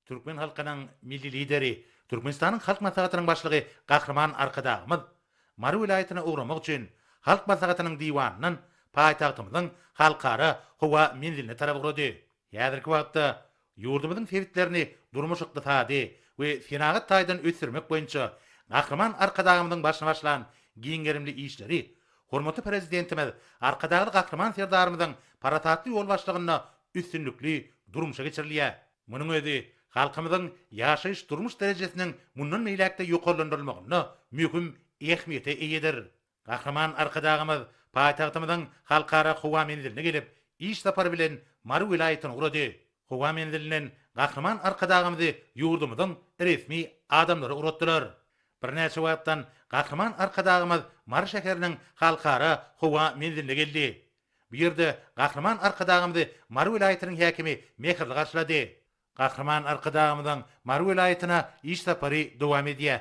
Türkmen halkynyň Milli Lideri, Türkmenistanyň Halk Maslahatynyň Başlygy Gahryman Arkadagymyz Mary welaýatyna ugramak üçin Halk Maslahatynyň Diwanyndan paýtagtymyzyň Halkara howa menziline tarap ugrady. Häzirki wagtda ýurdumyzyň sebitlerini durmuş-ykdysady we senagat taýdan ösdürmek boýunça Gahryman Arkadagymyzyň başyny başlan giň gerimli işleri hormatly Prezidentimiz Arkadagly Gahryman Serdarymyzyň parasatly ýolbaşçylygynda üstünlikli durmuşa geçirilýär. Munuň özi halkymyzyň ýaşaýyş-durmuş derejesiniň mundan beýläk-de ýokarlandyrylmagynda möhüm ähmiýete eýedir. Gahryman Arkadagymyz paýtagtymyzyň Halkara howa menziline gelip, iş sapary bilen Mary welaýatyna ugrady. Howa menzilinden Gahryman Arkadagymyzy ýurdumyzyň resmi adamlary ugratdylar. Birnäçe wagtdan Gahryman Arkadagymyz Mary şäheriniň Halkara howa menziline geldi. Bu ýerde Gahryman Arkadagymyzy Mary welaýatynyň häkimi mähirli garşylady. Gahryman Arkadagymyzyň Mary welaýatyna iş sapary dowam edýär.